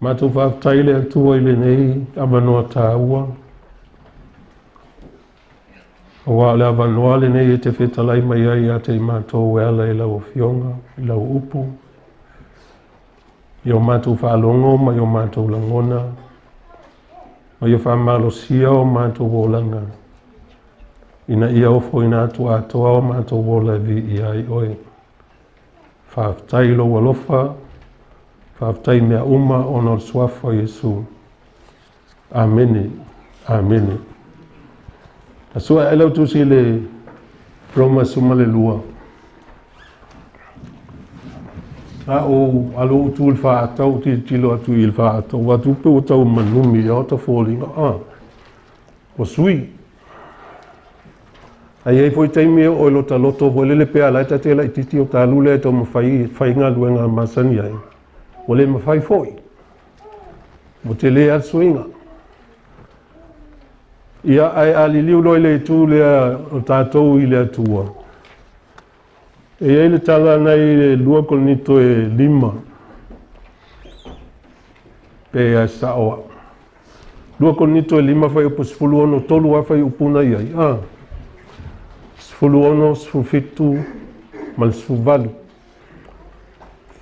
Matou faafetai le Atua i lenei avanoa taua. Aua o le avanoa lenei e te fetalai mai ai ia te i matou e ala i lau Afioga, i lau upu, i o matou faalogo ma i o matou lagona, ma ia faamalosia o matou olaga, ina ia ofoina atu atoa o matou ola e viia ai oe. Faafetai i lou alofa, faafetai mea uma ona o le suafa o Iesu. Amene, amene. Asua e lau tusi le Roma 12. A o alo utu le whaatau, ti tilo atu i le whaatau, watu pe o tau manumi, o ta fōlinga, a, o sui. Ai ai foi taimi o lota loto, foi lele pea lai tate lai titi o tālule e tau mawhai, whainga luenga masani ai. O le mawhai foi. O te le al suinga. Ia ai aliliu loi le tu lea o tātou i le atua. E ai le tala nei le 2 Korinito e 5. Pe a saoa. 2 Korinito e 5 whai upu 16, 3 a whai upuna i ai. Ah. 16, 17, ma le 18.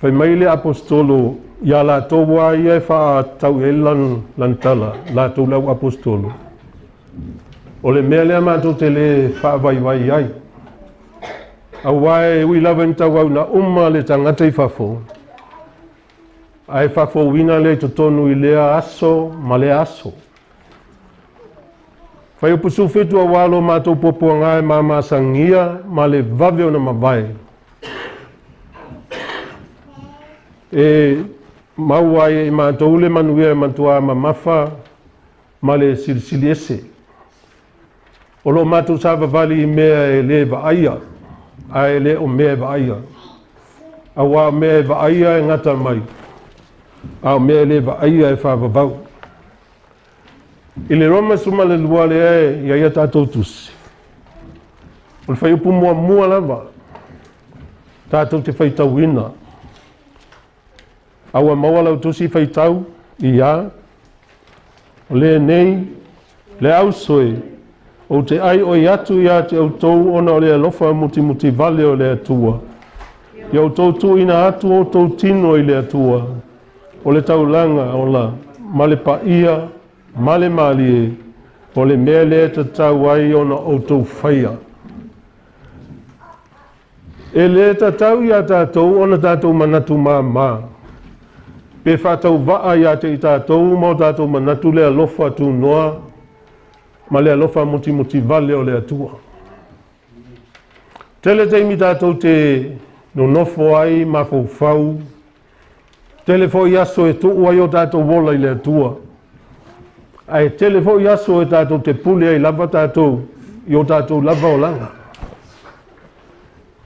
Whai mai le apostolo, ia la tō ia e wha tau e lantala, la tō lau apostolo. O le mea lea mātou te le whaavaiwai ai. Au wae ui lava ni tau au na uma le tangata i fafo. Ai fafo wina le totonu i lea aso ma le aso. Whai o pusu whitu a walo mātou popoa ngai mā sangia ma le vave o na mavae. E mau ai e mātou le manuia e matua mamafa ma le silisili ese. O lo mātou sāvavali i mea e le vaaia, a e le o mea e vaaia. A wā mea e vaaia e ngata mai, a o mea e le vaaia e whaavavau. I le Roma suma le lua le e ia ia tātou tusi. O le whaiupu mua mua lava, tātou te whaitauina. Aua maua lau tusi whaitau i a, o le nei, le ausoe, o te ai o i atu ia te au tau ona o le alofa muti muti vale o le atua. Ia o tau tuina atu o tau tino i le atua. O le taulanga o la, ma le paia, ma le malie, o le mea le tatau ai ona o tau whaia. E le tatau ia tātou ona tātou manatu māmā. Pe whātau waa ia te i tātou ma o tātou manatu le alofa tū noa, ma le alofa muti muti vale o le atua. Tele taimi tatou te nonofo ai mafaufau, tele foi aso e tuu ai o tatou ola i le Atua, ae tele foi aso e tatou te pule ai lava tatou i o tatou lava olaga.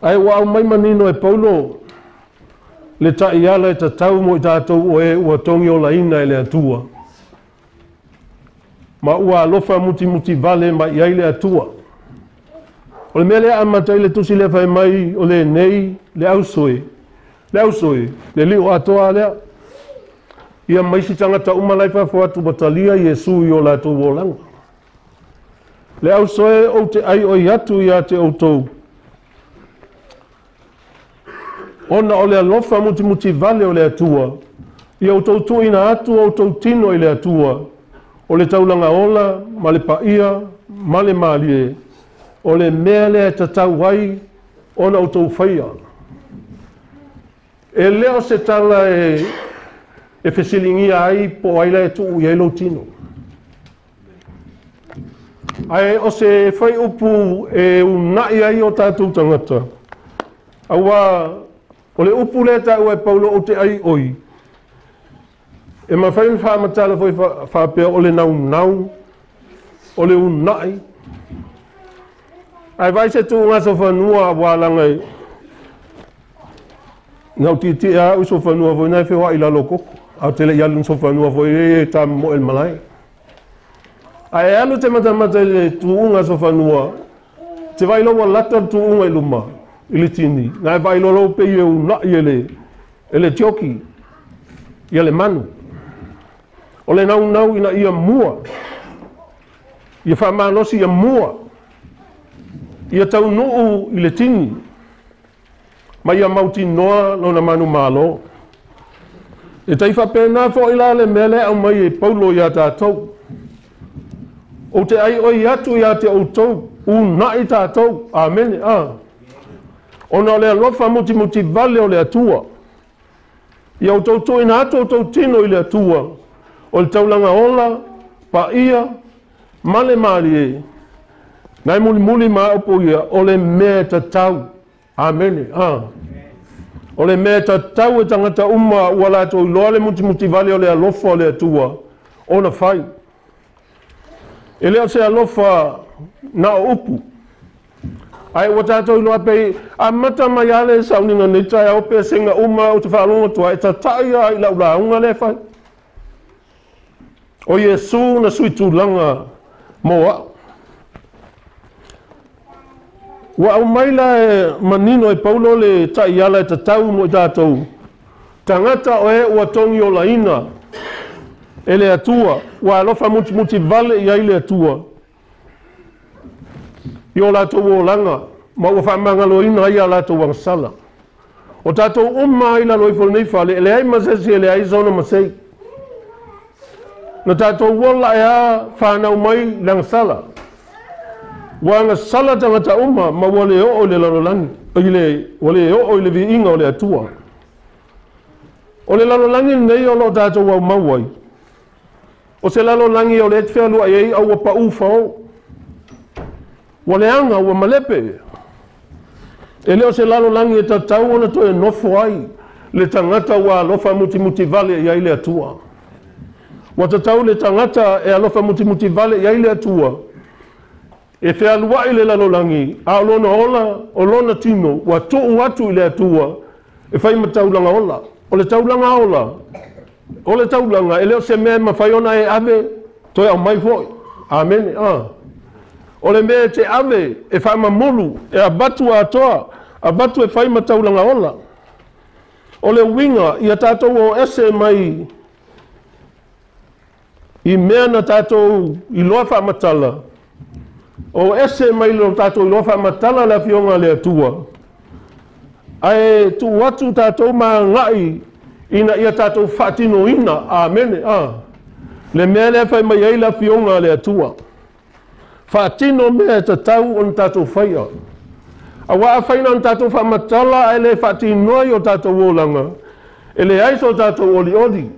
Ae ua aumai manino e Paulo le taiala e tatau mo i tatou o e ua togi olaina e le Atua, ma ua alofa mutimuti vale mai i ai le Atua. O le mea lea amata ai le tusi lea fai mai o lenei le ausoe, le liu atoa lea. Ia mai si tagata uma lai fafo atu ua talia Iesu i o latou olaga. Le ausoe ou te ai oi atu ia te outou, ona o le alofa mutimuti vale o le Atua, ia outou tuuina atu o outou tino i le Atua, o le taulaga ola ma le paia ma le malie, o le mea lea e tatau ai ona outou faia. E le o se tala e fesiligia ai po o ai la e tuu i ai lou tino. Ae o se faiupu e unai ai o tatou tagata, aua o le upu lea taua e Paulo ou te ai oi, e mafai ona faamatala foi faapea o le naunau, o le unai. Ae vai se tuuga sofanua ua alaga i ngau titi a u sofanua foi nai fewa i lalo koko. Au tele i alu sofanua foi e tam mo el malai. Ae alu te matamata i le tuuga sofanua, te vai loa lata le tuuga i luma, i le tini. Nai vai loa lau pei e unai e le tioki, ia le manu. O le naunau ina ia mua, ia whaamalosi ia mua, ia taunuu i le tini, ma ia mautinoa lona manu malo. E taifa pēnā foi la le mea lea aumai e Paulo ia tātou. O te ai oi atu ia te outou, unai tātou. Amene. Ona o le alofa mutimuti vale o le Atua. Ia outou tuuina atu outou tino i le Atua, o le taulaga ola, paia, ma le malie. Nai mulimuli ma upu ia, o le mea tatau. Amene. O le mea tatau e tagata uma ua latou iloa le mutimuti vale o le alofa o le Atua, ona fai. E le o se alofa na o upu. Ae ua tatou iloa pei amata mai ale sauniga nei taeao pe sega uma o te faalogo atu ai, e tatai lava i lau lauga lea e fai. O Iesu na sui tulaga mo au. Ua aumai la e manino e Paulo le taiala e tatau mo i tatou. Tagata o e ua togi olaina e le Atua, ua alofa mutimuti vale i ai le Atua i o latou olaga, ma ua faamagaloina ai a latou agasala. O tatou uma i lalo ifo lenei fale, e leai ma se isi, e leai sona masei. Na tatou ola e a whanau mai le agasala. Ua agasala tagata uma, ma ua le oo i le lalolagi, ua le oo i le viiga o le Atua. O le lalolagi lenei o loo tatou aumau ai. O se lalolagi o le e fealuai ai au ua pau fao. Ua leaga, ua malepe. E le o se lalolagi e tatau ona toe nofo ai le tagata ua alofa mutimuti vale i ai le Atua. Ua tatau le tagata e alofa mutimuti vale i ai le Atua, e fealuai le lalolagi, a o lona ola, o lona tino, ua tuu atu i le Atua, e fai ma taulaga ola. O le taulaga ola, o le taulaga, e le o se mea e mafai ona e ave, toe aumai foi. Amene. O le mea e te ave, e faamamulu, e avatu atoa, avatu e fai ma taulaga ola. O le uiga, ia tatou o ese mai i mea na tatou iloa faamatala, o ese mai lo tatou iloa faamatala le afioga a le Atua, ae tuu atu tatou magai ina ia tatou faatinoina. Amene. Le mea lea fai mai ai le afioga a le Atua. Faatino mea e tatau ona tatou faia. Aua a faina ona tatou faamatala ae le faatinoa i o tatou olaga, e leai so tatou olioli,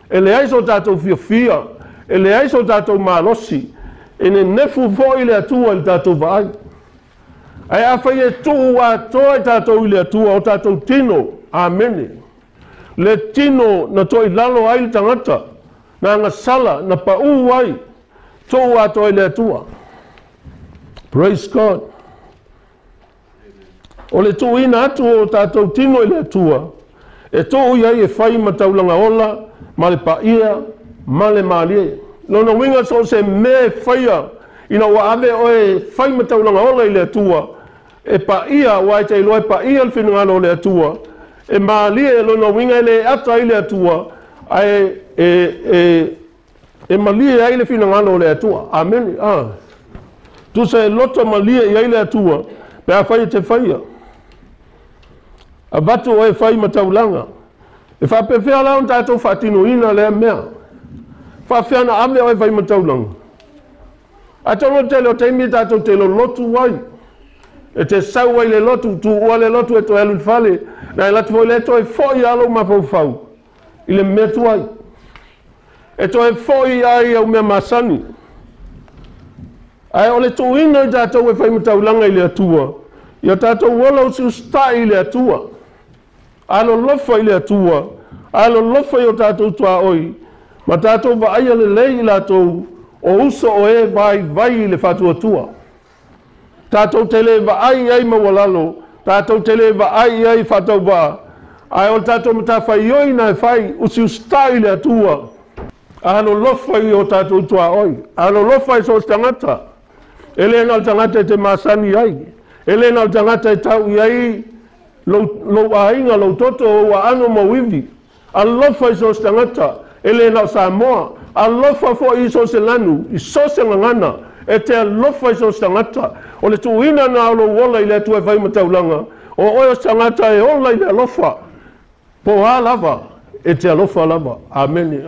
e leai so tatou fiafia, e leai so tatou malosi, e nenefu foi le Atua i le tatou vaai. Ae afai e tuu atoa i tatou i le Atua o tatou tino, amene. Le tino na toilalo ai le tagata, na agasala, na paū ai, tuu atoa i le Atua. Praise God. O le tuuina atu o tatou tino i le Atua, e tuu i ai e fai ma taulaga ola, ma le paia, ma le malie. Lona uiga so o se mea e faia, ina ua ave oe fai ma taulaga ola i le Atua, e paia, ua e te iloa e paia le finagalo o le Atua, e malie lona uiga e le ata ai le Atua, ae e malie ai le finagalo o le Atua. Amene. Tusa e loto malie i ai le Atua, pe afai e te faia. Avatu oe fai ma taulaga. E faapefea la ona tatou faatinoina lea mea. Faafefea na ave oe fai ma taulaga. Atonu o le tele o taimi tatou te lolotu ai. E te sau ai le lotu, tuua le lotu e toe alu i le fale. Na e latu foi le toe foi a lou mafaufau i le mea tuai. E toe foi ai au mea masani. Ae o le tuuina i tatou e fai ma taulaga i le Atua, ia tatou ola usiusitai i le Atua, alolofa i le Atua, alolofa i o tatou tuaoi, ma tatou vaaia lelei i latou o uso o e vaivai i le faatuatua. Tatou te le vaai ai maualalo, tatou te le vaai ai faatauvaa, ae o le tatou matafaioi na e fai usiusitai i le Atua, alolofa i o tatou tuaoi, alolofa i so o se tagata. E le na o le tagata e te masani ai, e le na o le tagata e tau i ai lou aiga, lou toto, ou aano ma uivi. Alofa i so o se tagata, e le na o Samoa. Alofa foi i so o se lanu, i so o se gagana, e te alofa i so o se tagata. O le tuuina na o lou ola i le Atua e fai ma taulaga, o oe o se tagata e ola i le alofa. Po a lava, e te alofa lava. Amene.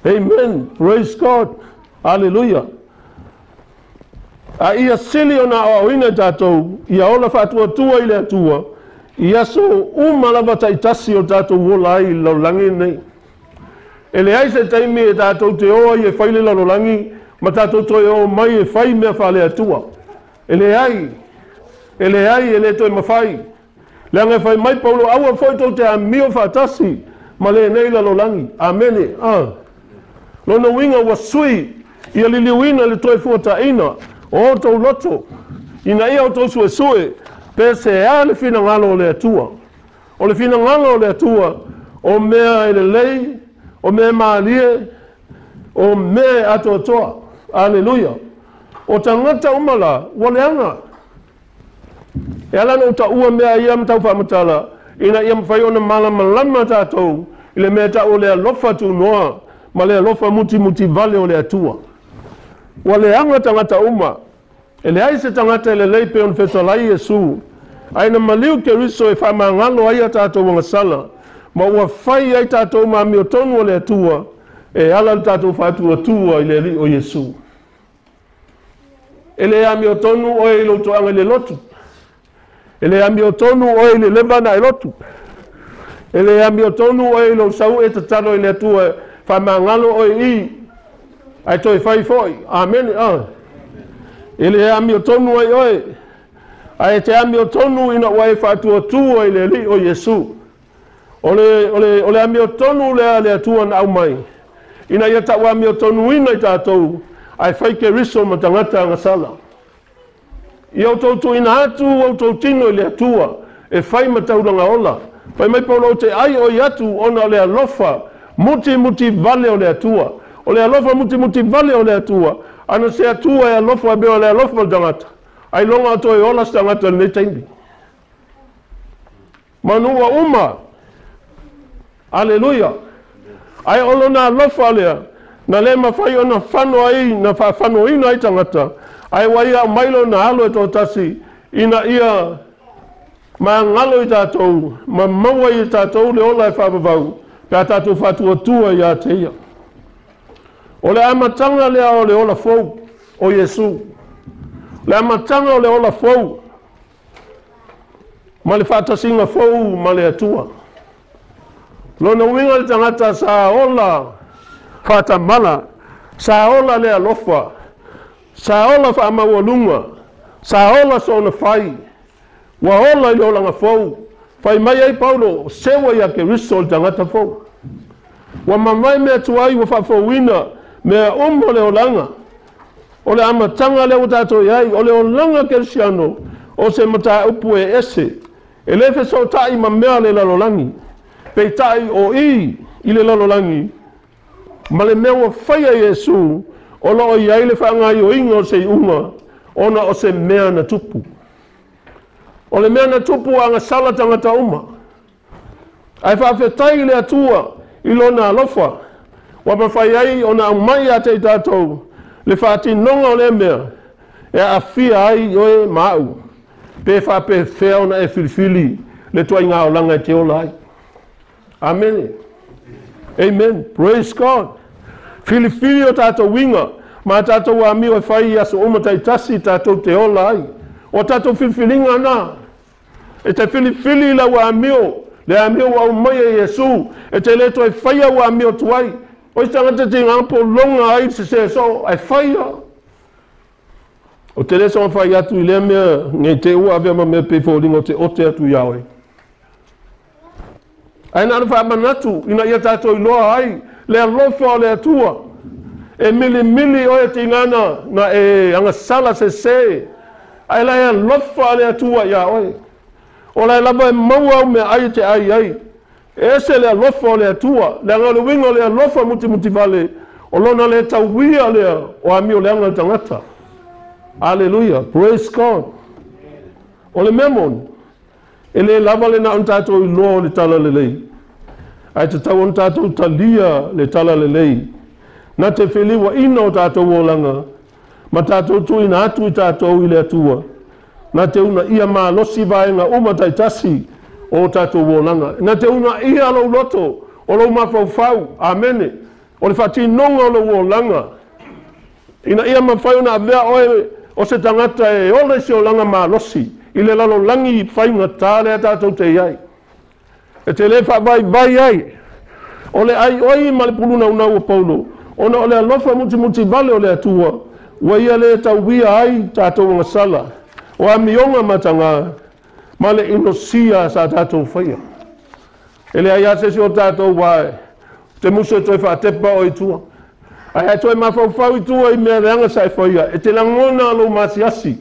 Amen. Praise God. Hallelujah. A ia sili ona aoaoina i tatou, ia ola faatuatua i le Atua, i aso uma lava taitasi o tatou ola ai i le lalolagi lenei. E leai se taimi e tatou te o ai e fai le lalolagi, ma tatou toe o mai e fai mea faale-Atua. E leai, e leai, e le toe mafai. Leaga e fai mai Paulo, aua foi tou te amio faatasi ma lenei lalolagi. Amene. Lona uiga ua sui ia liliuina le toe fuataina o outou loto, ina ia outou suesue, pe se a le finagalo o le Atua. O le finagalo o le Atua, o mea e lelei, o mea e malie, o mea e atoatoa. Aleluia. O tagata uma la, ua leaga. E ala na utaua mea ia ma tau faamatala, ina ia mafai ona malamalama tatou i le mea tau o le alofa tunoa ma le alofa mutimutivale o le Atua. Ua leaga tagata uma. E leai se tagata e lelei pe ona fetalai Iesu, ae na maliu Keriso e faamagalo ai a tatou agasala, ma ua fai ai tatou ma amiotonu o le Atua, e ala le tatou faatuatua i le Alii o Iesu. E le amiotonu oe i lou toaga i le lotu. E le amiotonu oe i le leva na e lotu. E le amiotonu oe i lou sau e tatalo i le Atua, faamagalo oe i, ae toe fai foi. Amene. E le amiotonu ai oe, ae te amiotonu ina ua e faatuatua i le Alii o Iesu. O le amiotonu lea le Atua na aumai, ina ia tau amiotonuina i tatou, ae fai Keriso ma tagata agasala. Ia outou tuuina atu outou tino i le Atua, e fai ma taulaga ola. Fai mai Paulo, ou te ai oi atu ona o le alofa mutimutivale o le Atua. O le alofa mutimutivale o le Atua, ana se Atua e alofa e mea o le alofa o le tagata, ai loga o toe ola se tagata lenei taimi. Manu ua uma. Aleluia. Ae o lona alofa lea, na le mafai ona fano ai, na faafanoina ai tagata, ae ua ia aumai lona alo e toatasi, ina ia magalo i tatou, ma maua i tatou le ola e faavavau, pe a tatou faatuatua ia te ia. O le amataga lea o le ola fou o Iesu. Le amataga o le ola fou, ma le faatasiga fou ma le Atua. Lona uiga le tagata sa ola faatamala, sa ola le alofa, sa ola faamaualuga, Sa ola soona fai, ua ola i le olaga fou. Fai mai ai Paulo, seua ia Keriso le tagata fou. Ua mavae mea tuai ua faafouina mea uma o le olaga. O le amataga lea ua tatou i ai, o le olaga kerisiano, o se mataupu e ese. E le fesootai ma mea le lalolagi. Peitai o i le lalolagi, ma le mea ua faia Iesu, o loo i ai le faagaoioiga o se iuga, ona o se mea na tupu. O le mea na tupu agasala tagata uma. Ae faafetai i le Atua i lona alofa, ua mafai ai ona aumai ia te i tatou le faatinoga o lea mea e aafia ai oe ma au, pe faapefea ona e filifili le tuaiga olaga e te ola ai. Amene. Amen. Praise God. Filifili o tatou uiga ma tatou amio e fai i aso uma taitasi tatou te ola ai. O tatou filifiliga na. E te filifili i lau amio, le amio ua aumai e Iesu, e te le toe faia ua amio tuai. O isi tagata tiga pologa ai se sese so ae faia. O te le soga fai atu i lea mea nei te ua avea ma mea pei foliga o te ote atu iā oe. Ae na ona faamanatu ina ia tatou iloa ai le alofa o le Atua. E milimili oe tigana na e agasala sese, ae la e alofa le Atua iā oe. O lae lava e maua au meaai e te ai ai. E ese le alofa o le Atua, leaga o le uiga o le alofa mutimutivale, o lona le tauia lea o amio leaga le tagata. Aleluia. Praise God. O le mea moni, e le lava le na ona tatou iloa o le tala lelei, ae tatau ona tatou talia le tala lelei. Na te feliuaina o tatou olaga, ma tatou tuuina atu i tatou i le Atua. Na te uunaia malosi vaega uma taitasi o tatou olaga. Na te uunaia lou loto, o lou mafaufau. Amene. O le faatinoga o lou olaga. Ina ia mafai ona avea oe o se tagata e ola i se olaga malosi, i le lalolagi faigata lea tatou te i ai. E te le faavaivai ai. O le ai oi ma le pulunaunau o Paulo, ona o le alofa mutimutivale o le Atua, ua ia le tauia ai tatou agasala, o amioga mataga, ma le inosia sa tatou faia. E leai lava se isi o tatou ua te musu e toe faatepa oe i tua. Ae a toe mafaufau i tua i mea leaga sa e faia, e te lagona lou masiasi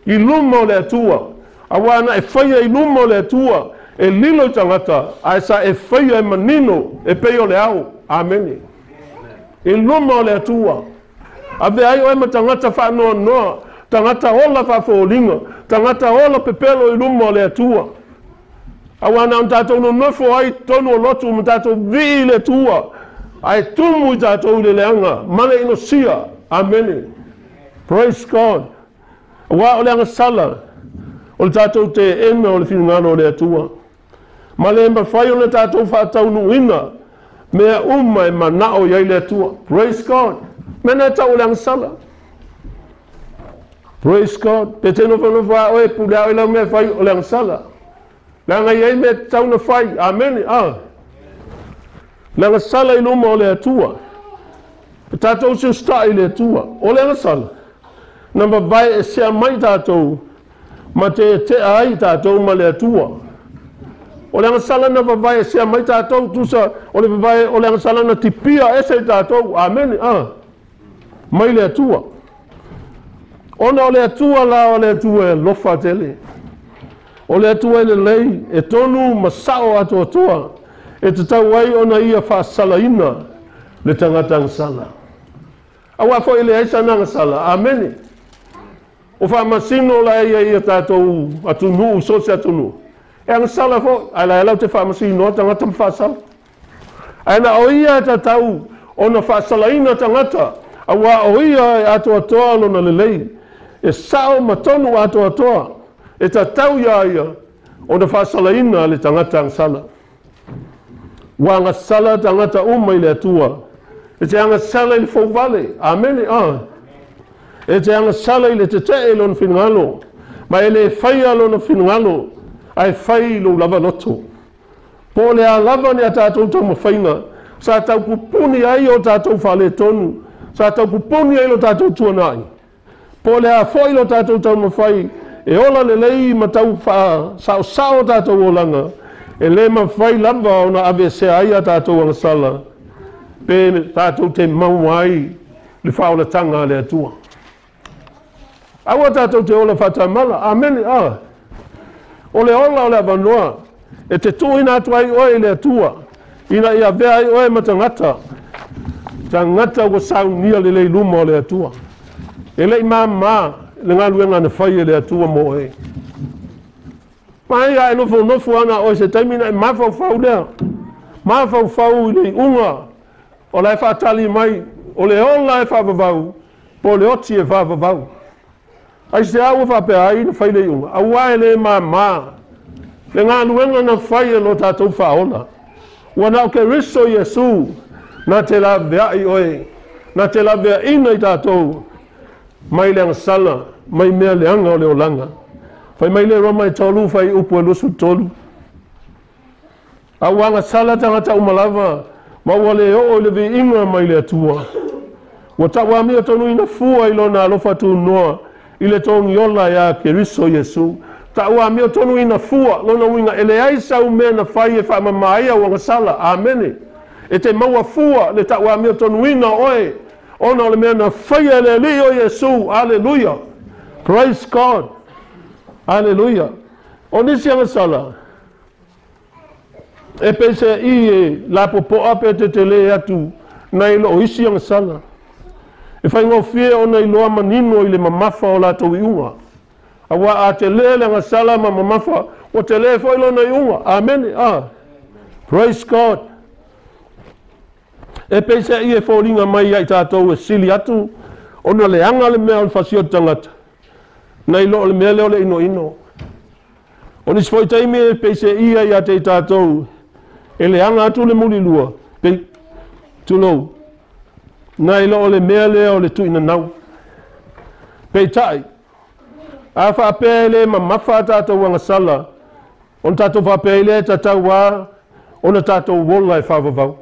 i luma o le Atua. Auā na e faia i luma o le Atua, e lilo i tagata, ae sa e faia e manino e pei o le ao. Amene. I luma o le Atua. Avea ai oe ma tagata faanoanoa, tagata ola faafoliga, tagata ola pepelo i luma o le Atua. Auā na ona tatou nonofo ai totonu o lotu ma tatou vii i le Atua, ae tumu i tatou i le leaga ma le inosia. Amene. Praise God. Auā o le agasala, o le tatou teena o le finagalo o le Atua. Ma le mafai ona tatou faataunuuina mea uma e manao i ai le Atua. Praise God. Mea na e tau o le agasala. Praise God. Pe te nofonofo a oe, pule a oe lau mea fai o le agasala. Leaga i ai mea tatau na fai. Amene. Ah. Le agasala i luma o le Atua. E tatou usiusitai i le Atua. O le agasala, na vavae esea mai tatou, ma te ete'a ai tatou ma le Atua. O le agasala na vavae esea mai tatou, tusa o le vavae o le agasala na tipia ese i tatou. Amene. Ah. Mai le Atua. Ona o le Atua la o le Atua e alofa tele. O le Atua e lelei, e tonu ma sao atoatoa, e tatau ai ona ia faasalaina le tagata agasala. Auā foi e leai sana agasala. Amene. O faamasino la ia ia tatou atunuu, so o se atunuu. E agasala foi, ae la e latou te faamasinoa tagata ma faasala. Ae na o ia e tatau ona faasalaina tagata, auā o ia e atoatoa lona lelei. E sao ma tonu atoatoa, e tatau iā ia ona faasalaina le tagata agasala. Ua agasala tagata uma i le Atua. E te agasala i le fouvale. Amene. Ah. E te agasala i le tetee i lona finagalo. Ma e le faia lona finagalo, ae fai lou lava loto. Po o le a lava ni a tatou taumafaiga, sa taupupuni ai o tatou faaletonu, sa taupupuni ai lo tatou tuanai. Po o le a foi lo tatou taumafai e ola lelei ma tau faasaosao tatou olaga, e lē mafai lava ona aveesea ai a tatou agasala pe tatou te maua ai le faaolataga a le Atua. Aua tatou te ola faatamala. Amene. A o le ola o le avanoa e te tuuina atu ai oe i le Atua ina ia avea ai oe ma tagata tagata ua saunia lelei luma o le Atua. E le'i māmā le galuega na fai e le Atua mo oe. Mai a e nofonofo ana oe se taimi na e mafaufau lea, mafaufau i le iuga o la e faatali mai, o le ola e faavavau po o le oti e faavavau. Aiseā ua faapea ai na fai le iuga? Auā e lē māmā le galuega na fai e lo tatou faaola. Ua na o Keriso Iesu na te laveai oe, na te laveaʻina i tatou mai le agasala, mai mea leaga o le olaga. Fai mai le Roma e 3 fuaiupu e 23. A ua agasala tagata uma lava, ma ua lē oo i le viiga mai le Atua. Ua taʻuamiotonuina fua i lona alofa tunoa i le togiola iā Keriso Iesu. Taʻuamiotonuina fua, lona uiga e leai sau mea na fai e faamamā ai au agasala. Amene. E te maua fua le taʻuamiotonuina oe, ona o le mea na faia e le Alii o Iesu. Aleluia. Praise God. Aleluia. O nisi agasala, e peiseai e lapopoa pe tetelē atu nai loo isi agasala. E faigofie ona iloa manino i le mamafa o latou iuga. Auā a telē le agasala ma mamafa, ua telē foi lona iuga. Amene. A. Praise God. E peiseai e foliga mai ia i tatou e sili atu ona leaga le mea o le fasioti tagata, nai lo o le mea lea o le inoino. O nisi foi taimi e peiseia ia te i tatou e leaga atu le mulilua, pe tulou, nai lo o le mea lea o le tuuinanau. Peitai, a faapea e lē mamafa a tatou agasala, ona tatou faapea ai lea e tatau a ona tatou ola e faavavau.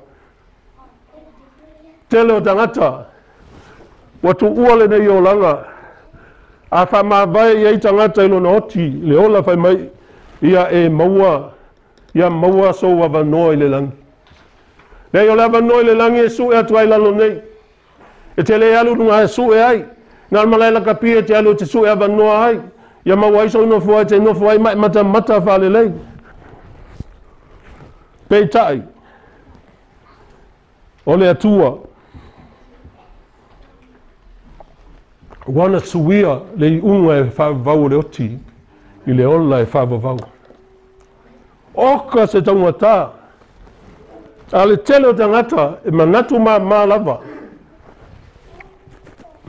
Tele o tagata ua tuua lenei olaga, a faamavae i ai tagata i lona oti le ola fai mai ia e maua ia maua sou avanoa i le lagi. Leai o le avanoa i le lagi e suʻe atu ai lalo nei. E te lē alu luga e suʻe ai. Na o le malae lakapi e te alu e te suʻe avanoa ai. Ia maua ai sou nofo e te nofo ai ma e matamata faalelei. Peitai, o le Atua ua na suia le iuga e faavavau o le oti i le ola e faavavau. Oka se taugatā. A le tele o tagata e manatu māmā lava.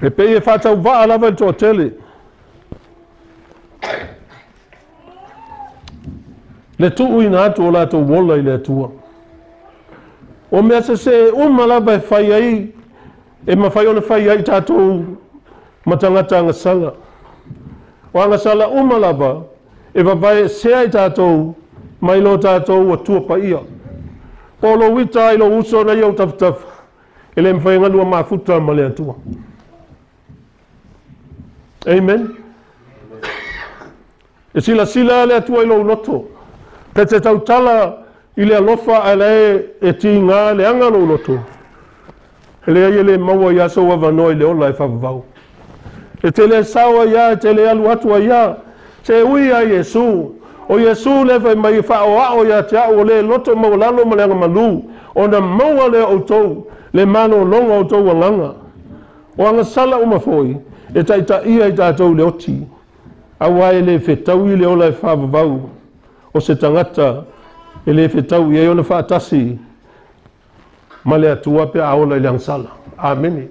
E pei e faatauvaa lava i le toatele. Le tuuina atu o latou ola i le Atua. O mea sesē uma lava e fai ai, e mafai ona fai ai tatou ma tagata agasala. O agasala uma lava e vavaeesea i tatou mai lo tatou Atua paia. Po o lou ita i lou uso na i ou tafatafa, e lē mafai ona lua mafuta ma le Atua. Amen. E silasila le Atua i lou loto. Pe te tautala i le alofa ae lae e tigā leaga lou loto. E leai e lē maua ia sou avanoa i le ola e faavavau. E te lē sao ai a, e te lē alu atu ai a. Se ui a Iesu. O Iesu le fai mai e faaoao iā te a'u o lē loto maualalo ma le agamalū, ona maua lea o outou le malōlōga o outou agaga. O agasala uma foi e taitaia i tatou i le oti, auā e lē fetaui le ola e faavavau o se tagata e lē fetaui ai ona faatasi ma le Atua pe a ola i le agasala. Amene.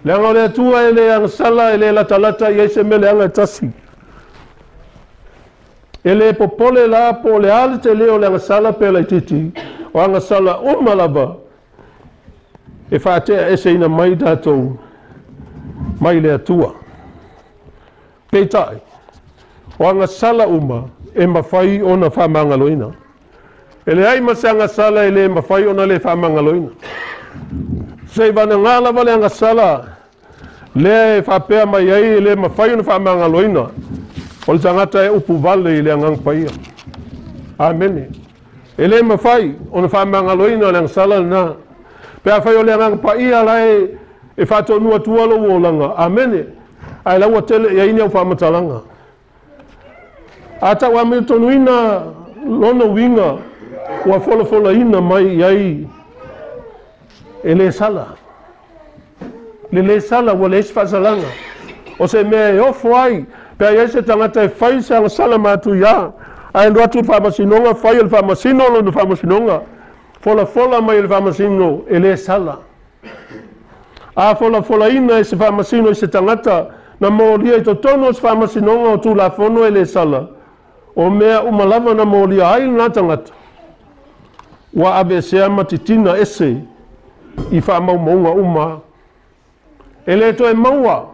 Leaga o le Atua e lē agasala, e lē latalata i ai se mea leaga e tasi. E lē popole la po o le a le telē o le agasala pe laitiiti, o agasala uma lava e faateaeseina mai tatou mai le Atua. Peitai, o agasala uma e mafai ona faamagaloina. E leai ma se agasala e lē mafai ona lē faamagaloina. Seivagana lava le agasala Lea e faapea mai ai e le mafai ona faamagaloina o le tagata e upu vale i le Agaga Paia. Amene. E le mafai ona faamagaloina le agasala lena. Pe afai o le Agaga Paia la e faatonu atua lou olaga. Amene. Ae la ua tele i ai ni au faamatalaga. A tau amilotonuina lona uiga ua folafolaina mai i ai e le sala. Le le sala ua leai se faasalaga. O se mea e ofo ai, pe a i ai se tagata e fai se agasala matuia, ae alu atu i le faamasinoga, fai e le faamasino lona faamasinoga, folafola mai e le faamasino e le sala. A folafolaina e se faamasino i se tagata na molia i totonu o se faamasinoga o Tulafono e le sala, o mea uma lava na molia ai lena tagata, ua aveesea ma titina ese i faamaumauga uma. E le toe maua,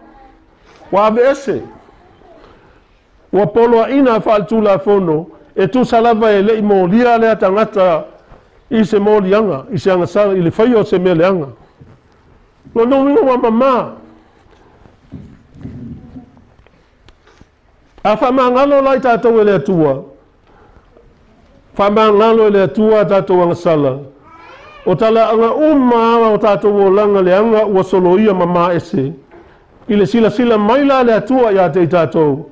ua aveese, ua poloaiina faaletulafono e tusa lava e le i molia lea tagata i se moliaga, i se agasala, i le faia o se mea leaga. Lona uiga ua mamā. A faamagalo la i tatou e le Atua, faamagalo e le Atua a tatou agasala, o talaaga uma ala o tatou olaga leaga ua soloia mamā ese, i le silasila mai la le Atua ia te i tatou,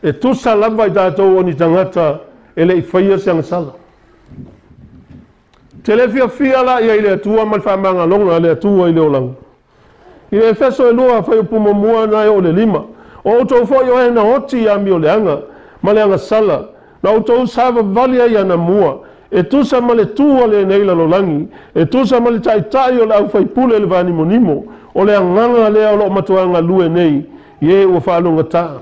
e tusa lava i tatou o ni tagata e le i faia se agasala. Te le fiafia la ia i le Atua ma le faamagaloga a le Atua i le olaga. I le Efeso e 2 fuaiupu muamua na e oo i le 5, o outou foi o e na oti i amioleaga ma le agasala, na outou savavali ai anamua, e tusa ma le tu a lenei lalolagi, e tusa ma le taitai o le aufaipule le vanimonimo, o le agaga lea o loo matuā galue nei, i e ua faalogata.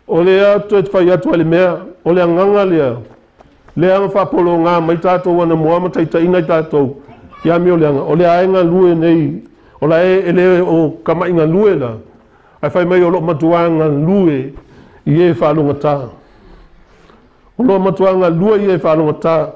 O lea toe fai atu ai le mea, o le agaga lea, lea na faapologā mai tatou anamua ma taitaiina i tatou, i amioleaga, o lea e galue nei, o la e le o kama'i galue la, ae fai mai o loo matuā galue i e faalogata. O loo matuā galue i e faalogata.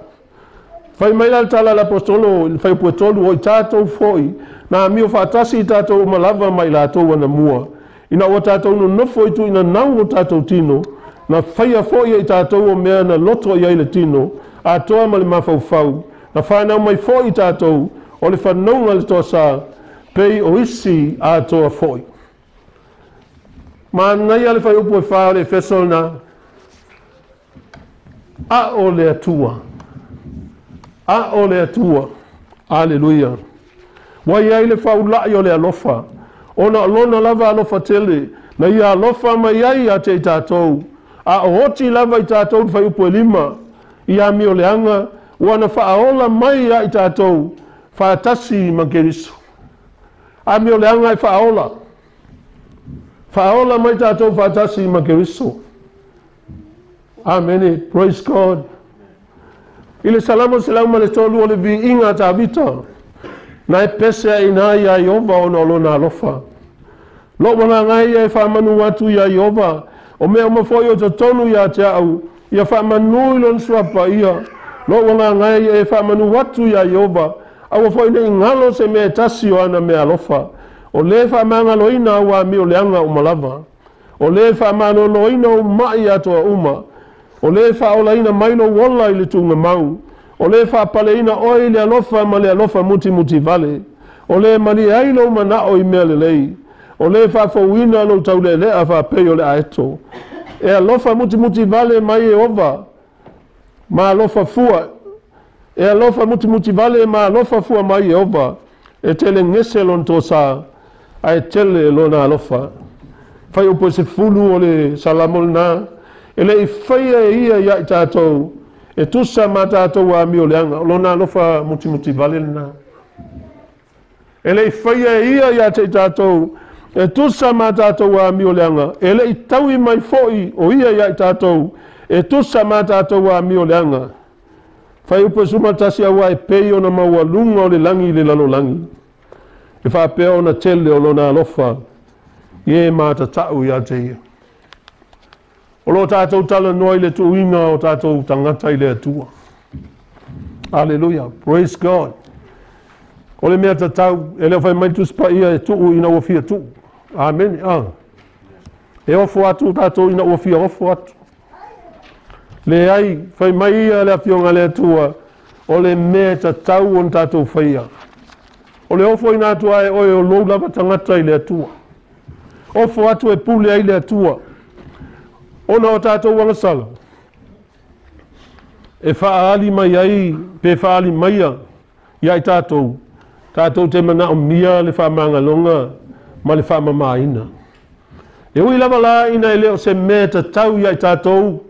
Fai mai la le tala a le Aposetolo i le fuaiupu e 3, o i tatou foi, na amio faatasi i tatou uma lava ma i latou anamua, ina ua tatou nonofo i tuuinanau o tatou tino, na faia foi e i tatou o mea na loto i ai le tino, atoa ma le mafaufau, na whanau mai foi i tatou, o le whanauga le toasā, pei o isi atoa foi. Manaia le fuaiupu e 4 o le Efeso lena, a o le Atua. A o le Atua. Aleluia. Ua i ai le faulai o le alofa, ona o lona lava alofa tele, na ia alofa mai ai ia te i tatou, a o oti lava i tatou le fuaiupu e 5, i amioleaga, ua na faaola mai ia i tatou, faatasi ma Keriso. Amioleaga e faaola. Faaola mai tatou faatasi ma Keriso. Amene. Praise God. I le Salamo 103 o le viiga a Tavita, na e pese ai ina ia Ieova ona o lona alofa. Lou agaga e ia e faamanu atu ia Ieova, o mea uma foi o totonu ia te au, ia faamanu i lona suafa ia. Lou agaga e ia e faamanu atu ia Ieova, aua foi nei galo se mea e tasi o ana mea alofa. O le faamagaloina au amioleaga uma lava. O le faamaloloina ou mai atoa uma. O le faaolaina mai lou ola i le tuugamau. O le faapaleina oe i le alofa ma le alofa mutimuti vale. O le malie ai lou manao i mea lelei. O le faafouina lou taulealea faapei o le aeto. E alofa mutimuti vale mai Ieova, ma alofa fua. E alofa mutimuti vale ma alofa fua mai Ieova. E tele gese lona toasā, ae tele lona alofa. Fuaiupu e 10 o le Salamo lena, e le i faia e ia ia i tatou, e tusa ma tatou amioleaga, o lona alofa mutimuti vale lena. E le i faia e ia ia te i tatou, e tusa ma tatou amioleaga, e le i taui mai foi o ia ia i tatou, e tusa ma tatou amioleaga. Fuaiupu e 11 aua e pei ona maualuga o le lagi i le lalolagi, e faapea ona tele o lona alofa, i e matatau ia te ia. O lo tatou talanoa i le tuuina o tatou tagata i le Atua. Aleluia. Praise God. O le mea tatau, e le o fai mai le Tusi Paia e tuu ina ua fia tuu. Amene. E ofo atu tatou ina ua fia ofo atu. Leai, fai mai ia le Afioga a le Atua, o le mea tatau ona tatou faia. O le ofoina atu ai oe o lou lava tagata i le Atua. Ofo atu e pule ai le Atua. Ona o tatou agasala, e faaali mai ai, pe faaali maia ia i tatou, tatou te manaomia le faamagaloga ma le faamamaina. E ui lava la ina e le o se mea tatau ia i tatou,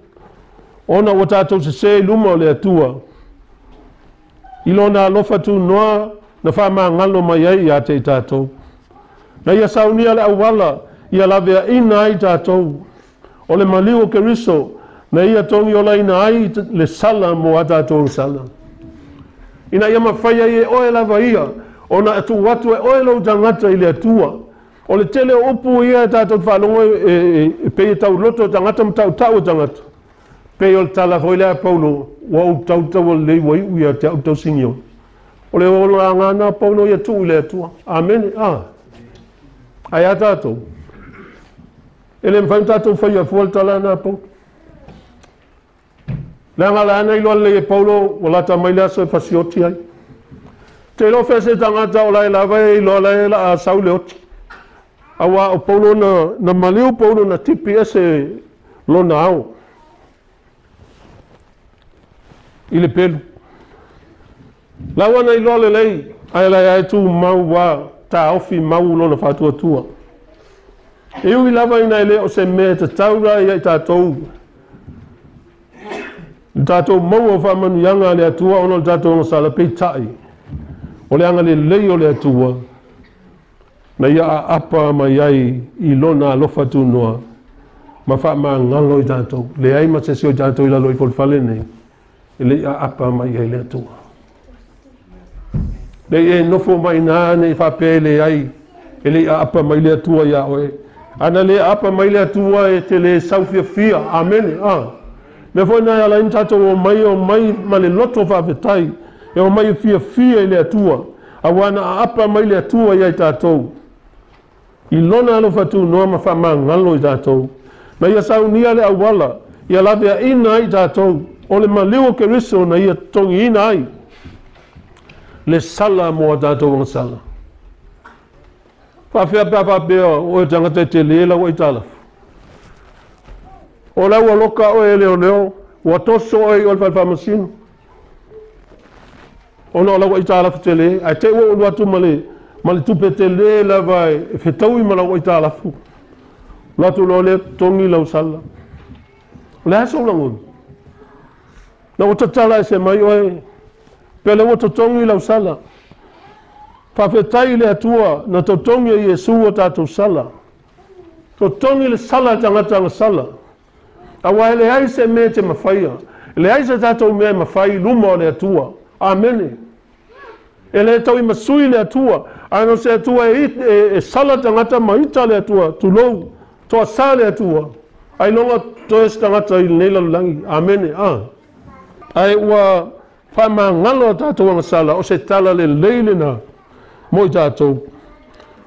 ona ua tatou sesē i luma o le Atua, i lona alofa tunoa na faamagalo mai ai ia te i tatou. Na ia saunia le auala ia laveaina ai tatou. O le maliu o Keriso na ia togiolaina ai le sala mo a tatou sala. Ina ia mafai ai e oe lava ia, ona tuu atu e oe lou tagata i le Atua. O le tele o upu ia e tatou faalogo e pei e tauloto tagata ma tautau o tagata. Pei o le tala foi lea a Paulo, ua ou tautau lelei ua iu ia te au tausigio. O le olaga na Paulo ia tuu i le Atua. Amene. Ai a tatou. E le mafai ona tatou faia fua le tala na a Paulo. Leaga la ana iloa lelei e Paulo, ua lata mai le aso e fasioti ai. Te iloa fea se tagata o lae lava e iloa lae la a sau le oti. Auā o Paulo na maliu Paulo na tipi ese lona ao i le pelu. Lau ana iloa lelei, ae lae ae tu mau ua taofi mau lona faatuatua. E ui lava ina e le o se mea tatau la ia i tatou, le tatou maua o faamanuiaga a le Atua ona o le tatou agasala, peitai, o le agalelei o le Atua, na ia aapa mai ai i lona alofa tunoa, ma faamagalo i tatou. Leai ma se isi o i tatou i lalo ifo o le fale nei, e le i aapa mai ai le Atua. Nei e nofo mai nā nei faapea e leai, e le i aapa mai le Atua iā oe. Ana le aapa mai le Atua e te le saufiafia. Amene. Mea foi na e ala ai ona tatou omai, e omai ma le loto faafetai, e omai e fiafia i le Atua, auā na aapa mai le Atua iā i tatou, i lona alofa tunoa ma faamagalo i tatou. Na ia saunia le auala, ia laveaina ai i tatou, o le maliu o Keriso na ia totogiina ai le sala mo a tatou agasala. Faafefea pe a faapea o oe o le tagata e tele lau aitalafu? O la ua loka oe e leoleo, ua toso oe i o le fale faamasino ona o lau aitalafu tele, ae te i ua ou alu atu ma le ma le tupe tele lava e fetaui ma lau aitalafu. Alu atu loa lea totogi lau sala. O le a sou lagona? Na ua tatala ese mai oe, pe le ua totogi lau sala. Faafetai i le Atua na totogi e Iesu o tatou sala. Totogi le sala a tagata agasala. Aua e leai se mea e te mafaia. E leai se tatou mea e mafai i luma o le Atua. Amene. E le tauimasui le Atua, ae no se Atua e, e, e sala tagata ma ita le Atua, tulou, toasā le Atua, ailoga toe se tagata i lenei lalolagi. Amene. A. Ae ua faamagalo a tatou agasala, o se tala lelei lena mo i tatou.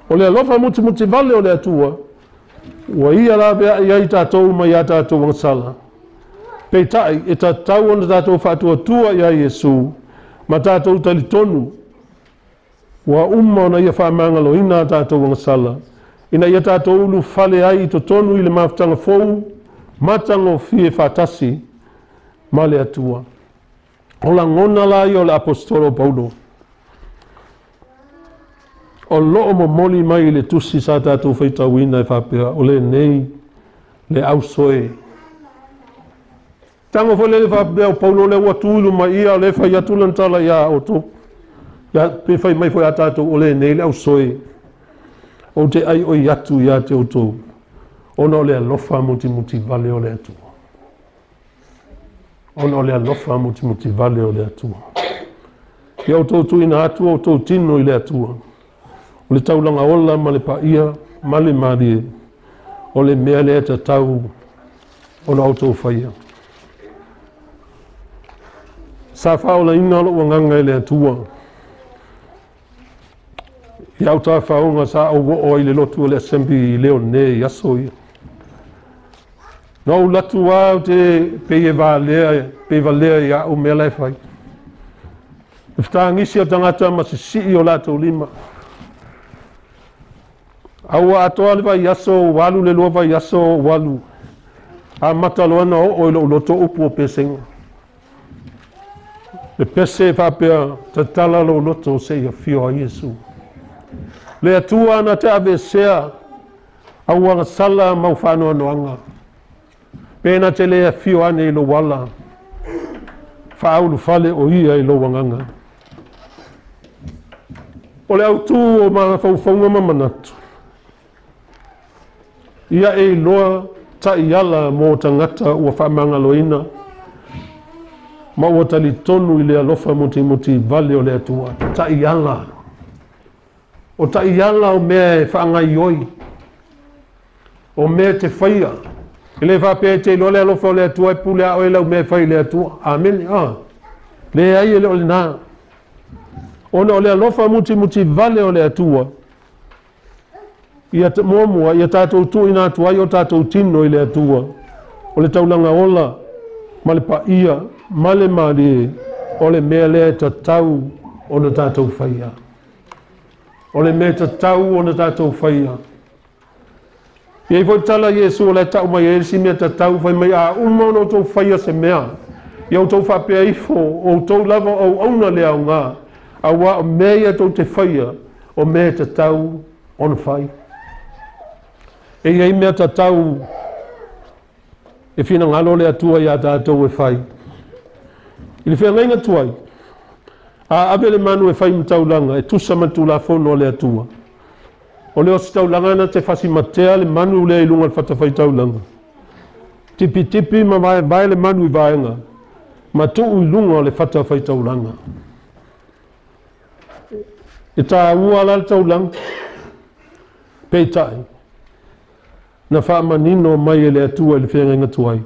O le alofa mutimutivale o le Atua, ua ia laveai ai tatou mai a tatou agasala. Peitai, e tatau ona tatou faatuatua iā Iesu ma tatou talitonu ua uma ona ia faamagaloina a tatou agasala, ina ia tatou ulufale ai i totonu i le mafutaga fou matagofie faatasi ma le Atua. O lagona la ia o le Aposetolo o Paulo, o lo o momoli mai i le tusi sa tatou faitauina e faapea, o lenei le ausoe. Tago foi lele faapea o Paulo lea ua tu i luma ia, o lea e fai atu lana tala iā outou, ia, pe fai mai foi ia tatou, o lenei le ausoe, ou te aioi atu ia te outou, ona o le alofa mutimutivale o le Atua. Ona o le alofa mutimutivale o le Atua. Ia outou tuuina atu outou tino i le Atua, o le taulaga ola ma le paia ma le malie, o le mea lea e tatau ona outou faia. Sa faaolaina lou agaga e le Atua. I au tafaoga sa ou oo ai i le lotu o le Assembly i Leone i aso ia. Na ou alu atu lava ou te pei e valea, pei valea ia au mea la e fai. Le fetagisi o tagata ma sisii o latou lima. A ua atoa le vaiaso ou alu le 2 vaiaso ou alu. Amata loa ona oo i lou loto upu o pesega. Le pese e faapea, tatala lou loto seia afio ai Iesu. Le Atua na te aveesea au agasala ma au faanoanoaga. Pe na te le afio ane i lou ala, faaulufale o ia i lou agaga. O le autū o mafaufauga ma manatu, ia e iloa taiala mo tagata ua faamagaloina ma ua talitonu i le alofa mutimutivale o le Atua. Taiala. O taiala o mea e faagaioi, o mea te faia. E le faapea e te iloa le alofa o le Atua e pule a oe lau mea e fai i le Atua. Amene. Leai e le o lena. Ona o le alofa mutimutivale o le Atua, ia muamua, ia tatou tuuina atu ai o tatou tino i le Atua. O le taulaga ola ma le paia ma le malie o le mea lea e tatau ona tatou faia. O le mea e tatau ona tatou faia. E i ai foi tala Iesu o le tau mai ai le isi mea tatau fai mai a uma ona outou faia se mea. Ia outou faapea ifo, o outou lava o auauna le aoga, auā o mea ia tou te faia, o mea e tatau ona fai. E i ai mea tatau e finagalo le Atua iā tatou e fai. I le feagaiga tuai, a ave le manu e fai ma taulaga e tusa ma le Tulafono a le Atua. O le ositaulaga na te fasimatea le manu lea i luga o le fatafaitaulaga. Tipitipi ma vaevae le manu i vaega, ma tuu i luga o le fatafaitaulaga. E tāua la le taulaga, peitai, na faamanino mai e le Atua i le feagaiga tuai.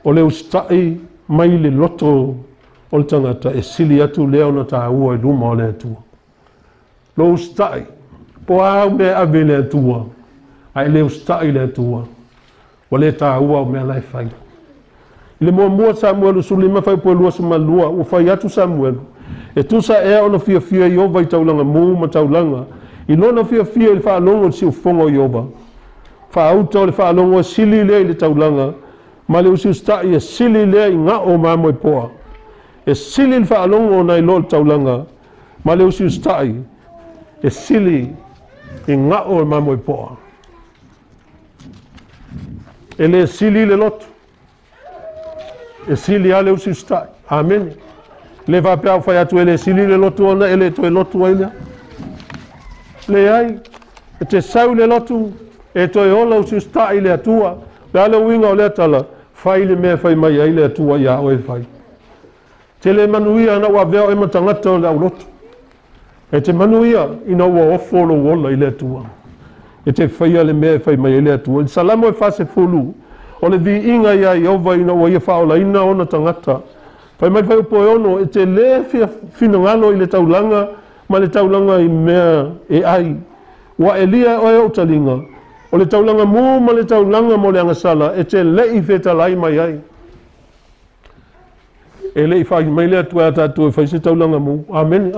O le usitai mai le loto o le tagata e sili atu lea ona tāua i luma o le Atua. Lou usitai, po o a au mea e ave i le Atua, ae le usitai i le Atua, ua le tāua au mea la e fai. I le muamua Samuelu 15 fuaiupu e 22, ua fai atu Samuelu, e tusa ea ona fiafia Ieova i taulaga mū ma taulaga, i lona fiafia i le faalogo i le siufofoga o Ieova. Faauta o le faalogo e sili lea i le taulaga, ma le usiusitai e sili lea i gao o mamoepoa. E sili le faalogo nai lo le taulaga, ma le usiusitai e sili i gao o mamoepoa. E le sili le loto, e sili lava le usiusitai. Amene. Le faapea au fai atu e le sili le lotu ona e le toe lotu ai lea. Leai, e te sau le lotu, e toe ola usiusitai i le Atua. O le a le uiga o lea tala, fai le mea e fai mai ai le Atua iā oe e fai. Te le manuia ina ua avea oe ma tagata o le aulotu. E te manuia ina ua ofo lou ola i le Atua. E te faia le mea e fai mai ai le Atua. I le Salamo e 40, o le viiga iā Ieova ina ua ia faaolaina ona tagata. Fai mai le fuaiupu e 6, e te le finagalo i le taulaga ma le taulaga i mea e ai. Ua aelia e oe ou taliga, o le taulaga mū ma le taulaga mo le agasala, e te le i fetalai mai ai. E le i fai mai le Atua ia tatou e fai se taulaga mū. Amene.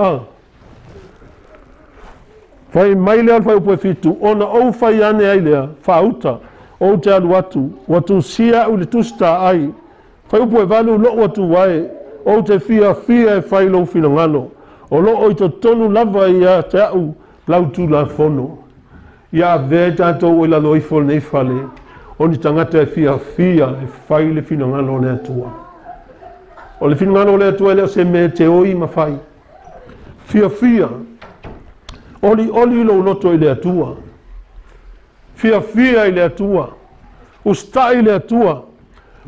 Fai mai lea o le fuaiupu e 7, ona ou fai ane ai lea, faauta, ou te alu atu, ua tusia au i le tusi taai. Fuaiupu e 8, lou Atua e, ou te fiafia e fai lou finagalo, o loo i totonu lava ia te au lau Tulafono. Ia avea i tatou i lalo ifo o lenei fale, o ni tagata e fiafia e fai le finagalo o le Atua. O le finagalo o le Atua e le o se mea e te oi ma fai. Fiafia, olioli lou loto i le Atua. Fiafia i le Atua, usitai i le Atua.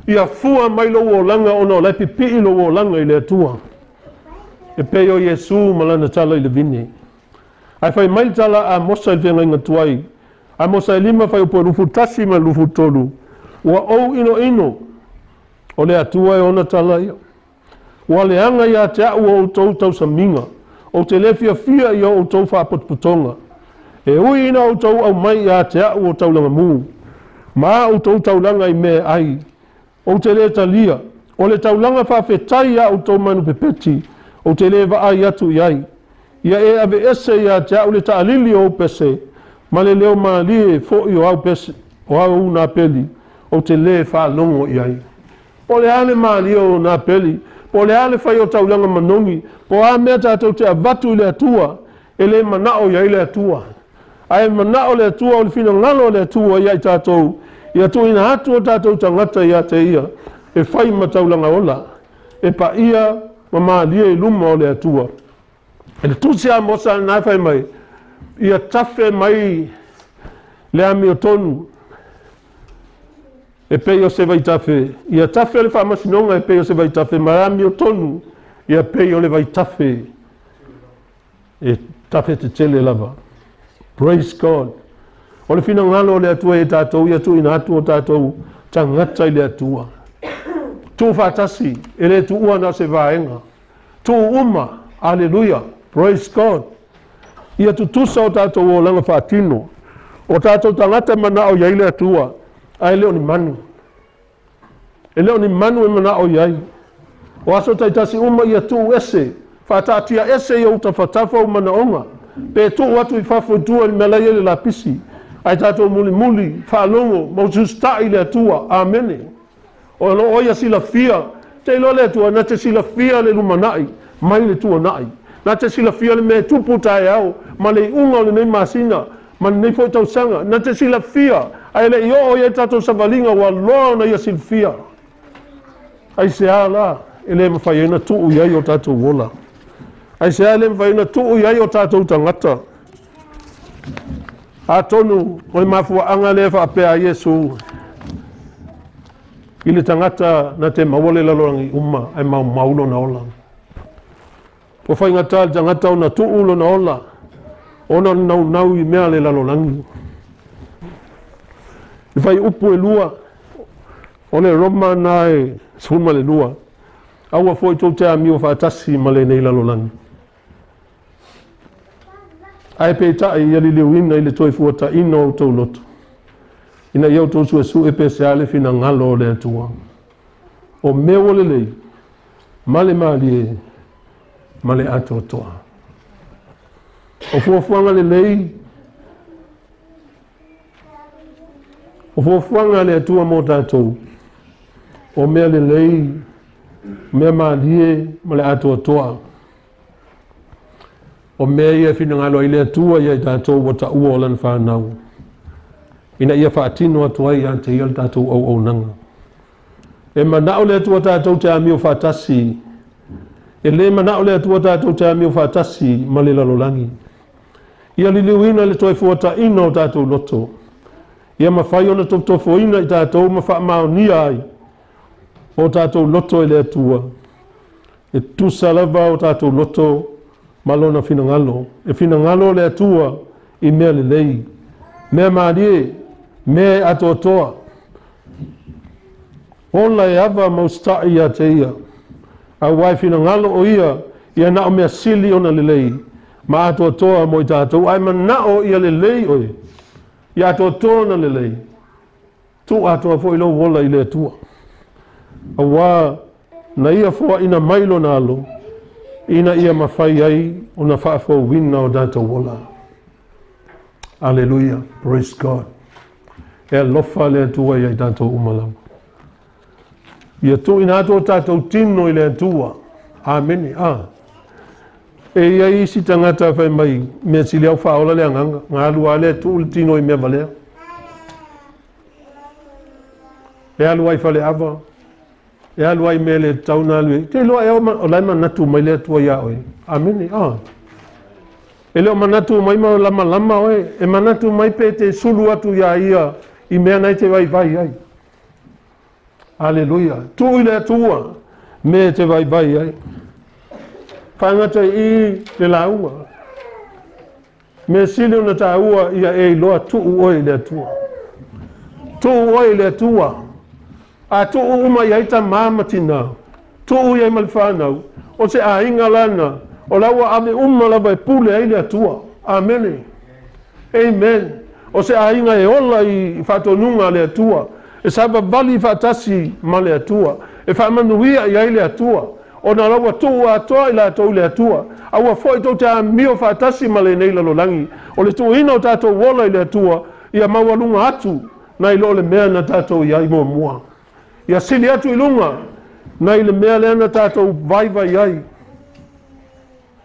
Ia fua mai lou olaga ona o la e pipii lou olaga i le Atua. E pei o Iesu ma lana tala i le vine. Ae fai mai le tala a Amosa i le feagaiga tuai, Amosa e 5 fuaiupu e 21 ma le 23, ua ou inoino, o le Atua e ona tala ia. Ua leaga ia te au o outou tausamiga, Ou te lē fiafia i o outou faapotopotoga, e ui ina outou aumai ia te a'u o taulaga mū ma a outou taulaga i mea e ai, ou te lē talia. O le taulaga faafetai a outou manu pepeti, ou te lē vaai atu i ai. Ia e aveese ia te a'u le taalili o ou pese ma le leo malie fo'i o au pese o au napeli, ou te lē faalogo i ai. Po o le a le malie o napeli, po o le a le fai o taulaga manogi, po o a mea tatou te avatu i le Atua, e lē manao i ai le Atua. Ae manao le Atua, o le finagalo o le Atua ia i tatou, ia tuuina atu o tatou tagata ia te ia, e fai ma taulaga ola, e paia ma malie i luma o le Atua. E le Tusi a Mosa lena e fai mai, ia tafe mai le amiotonu e pei o se vaitafe, ia tafe le faamasinoga e pei o se vaitafe, ma le amiotonu ia pei o le vaitafe e tafe tetele lava. Praise God. O le finagalo o le Atua e tatou, ia tuuina atu o tatou tagata i le Atua. Tuufaatasi, e lē tuua na o se vaega. Tuu uma. Aleluia. Praise God. Ia tutusa o tatou olaga faatino. O tatou tagata e manao i ai le Atua, ae le o ni manu. E le o ni manu e manao i ai. O aso taitasi uma ia tuu ese, faataatia ese i ou tafatafa ou manaoga, pe tuu atu i fafo i tua i le mea la e i ai le lapisi, ae tatou mulimuli, faalogo, ma usiusita'i i le Atua. Amene. O lo o ia silafia, te iloa le Atua, na te silafia le lumana'i mai le tuana'i. Na te silafia le mea e tupu taeao ma le iuga o lenei masina ma lenei foi tausaga. Na te silafia, ae le i oo i ai tatou savaliga ua loa ona ia silafia. Aisea la e lē mafai ai ona tuu i ai o tatou ola? Aisea e lē mafai ai ona tuu i ai o tatou tagata? Atonu o le mafuaaga lea faapea ai Iesu i le tagata na te maua le lalolagi uma ae maumau lona ola. Ua faigata le tagata ona tuu lona ola ona o le naunau i mea a le lalolagi. E fai upu e lua, o le Roma na e 12. Aua foi tou te amio faatasi ma lenei lalolagi. Ae peitai ia liliuina i le toe fuataina o outou loto, ina ia outou suesue pe se a le finagalo o le Atua. O mea ua lelei, ma le malie, ma le atoatoa. O fuafuaga lelei, o fuafuaga a le Atua mo tatou, o mea lelei, mea malie ma le atoatoa. O mea ia e finagalo ai le Atua ia i tatou ua taua o lana fanau, ina ia faatino atu ai ia te ia le tatou auaunaga. E manao le Atua tatou te amio faatasi. E lē manao le Atua tatou te amio faatasi ma le lalolagi. Ia liliuina le toe fuataina o tatou loto. Ia mafai ona tofotofoina i tatou ma faamaonia ai o tatou loto e le Atua. E tusa lava o tatou loto ma lona finagalo. E finagalo le Atua i mea lelei, mea malie, mea e atoatoa. Ola e ava ma usita'i ia te ia, auā e finagalo o ia ia na o mea sili ona lelei ma atoatoa mo i tatou, ae manao ia lelei oe, ia atoatoa ona lelei. Tuu atoa foi lou ola i le Atua, auā na ia foaina mai lona alo, ina ia mafai ai ona faafouina o tatou ola. Aleluia. Praise God. E alofa le Atua ia i tatou uma lava. Ia tuuina atu o tatou tino i le Atua. Amene. A. E i ai isi tagata fai mai, mea sili au faaola le agaga, galu lava lea tuu le tino i mea valea. E alu ai faleava, e alu ai mea le tatau ona alu ai. Te iloa ea o la e manatu mai le Atua iā oe. Amene. A. E le o manatu mai ma lamalama oe, e manatu mai pe te sulu atu iā ia i mea na e te vaivai ai. Aleluia. Tuu i le Atua mea e te vaivai ai. Faagata i le lauga. Mea sili ona taua ia e iloa tuu oe i le Atua. Tuu oe i le Atua. A tuu uma i ai tamā ma tinā, tuu i ai ma le fanau, o se aiga lana O la ua ave uma lava e pule ai le Atua. Amene. Amen. O se aiga e ola i faatonuga a le Atua. E savavali faatasi ma le Atua. E faamanuia i ai le Atua. Ona la ua tuu atoa i latou i le Atua. A ua foi tou te amio faatasi ma lenei lalolagi. O le tuuina o tatou ola i le Atua, ia maualuga atu nai lo le mea na tatou i ai muamua. Ia sili atu i luga nai le mea lea na tatou vaivai ai.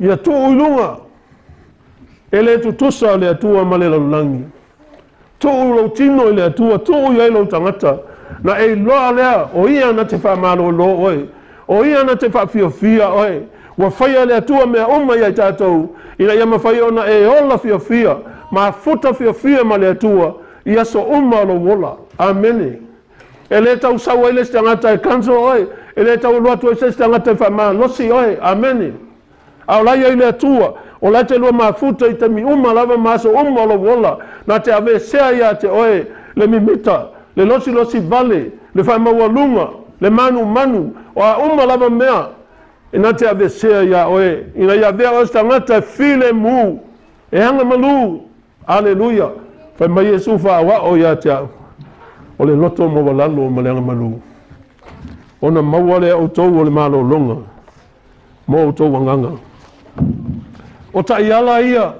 Ia tuu i luga e le tutusa o le Atua ma le lalolagi. Tuu lou tino i le Atua, tuu i ai lou tagata. Na e iloa lea, o ia na te faamalolo oe. O ia na te faafiafia oe. Ua faia le Atua mea uma ia i tatou, ina ia mafai ona e ola fiafia, mafuta fiafia ma le Atua, i aso uma o lou ola. Amene. E le tausau ai le isi tagata e cancel oe. E le tau alu atu ai se isi tagata e faamalosi oe. Amene. A o la ia i le Atua, o la e te lua mafuta i taimi uma lava ma aso uma o lou ola, na te aveesea ia te oe le mimita, le losilosi vale, le faamaualuga, le manumanu, o a uma lava mea e na te aveesea ia oe, ina ia avea oe se tagata e filemu, e agamalu. Aleluia. Fai mai Iesu faaoao ia te au, o le loto maualalo ma le agamalu, ona maua lea outou o le malologa mo outou agaga. O taiala ia,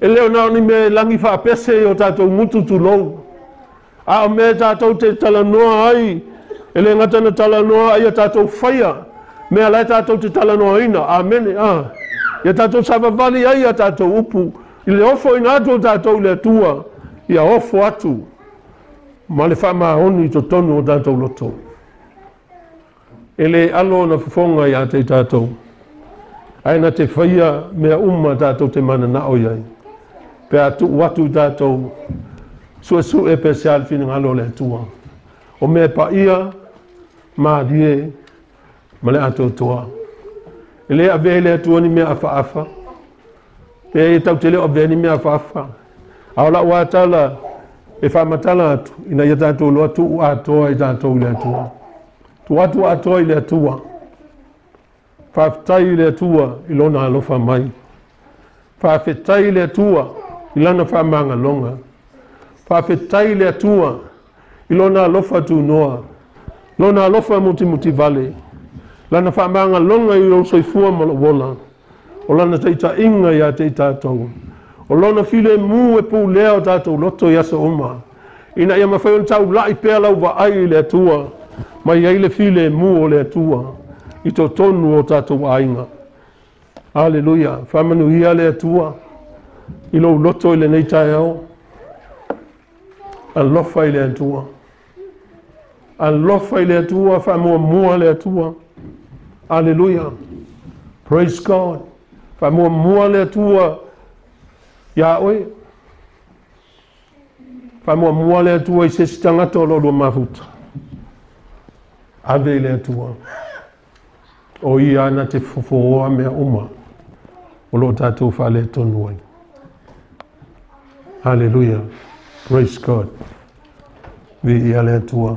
e le o na o ni mea e lagi faapese i o tatou gutu tulou, a o mea tatou te talanoa ai, e le gata na talanoa ai a tatou faia, mea la e tatou te talanoaina. Amene. Ia tatou savavali ai a tatou upu, i le ofoina atu o tatou i le Atua, ia ofo atu ma le faamaoni i totonu o tatou loto. E le alo ona fofoga ia te i tatou, ae na te faia mea uma tatou te mananao i ai. Pe a tuu atu i tatou suesue pe se a le finagalo o le Atua. O mea paia, malie ma le atoatoa. E le avea i le Atua ni mea afaafa. Pe e tau te leo avea ni mea afaafa. A o lau atala e faamatala atu, ina ia tatou loa tuu atoa i tatou i le Atua. Tuu atu atoa i le Atua. Faafetai i le Atua i lona alofa mai. Faafetai i le Atua i lana faamagaloga. Faafetai i le Atua i lona alofa tunoa, lona alofa mutimutivale, lana faamagaloga i lou soifua ma lou ola, o lana taitaiga ia te i tatou, o lona filemu e pulea o tatou loto i aso uma, ina ia mafai ona taulai pea lau vaai i le Atua, mai ai le filemu o le Atua i totonu o tatou aiga. Aleluia. Faamanuia le Atua i lou loto i lenei taeao. Alofa i le Atua. Alofa i le Atua, faamuamua le Atua. Aleluia. Praise God. Faamuamua le Atua ia oe. Faamuamua le Atua i se isi tagata o lo o lua mafuta. Ave i le Atua. O ia na te fofooa mea uma o lo o tatou faaletonu ai. Hallelujah. Praise God. Viia le Atua.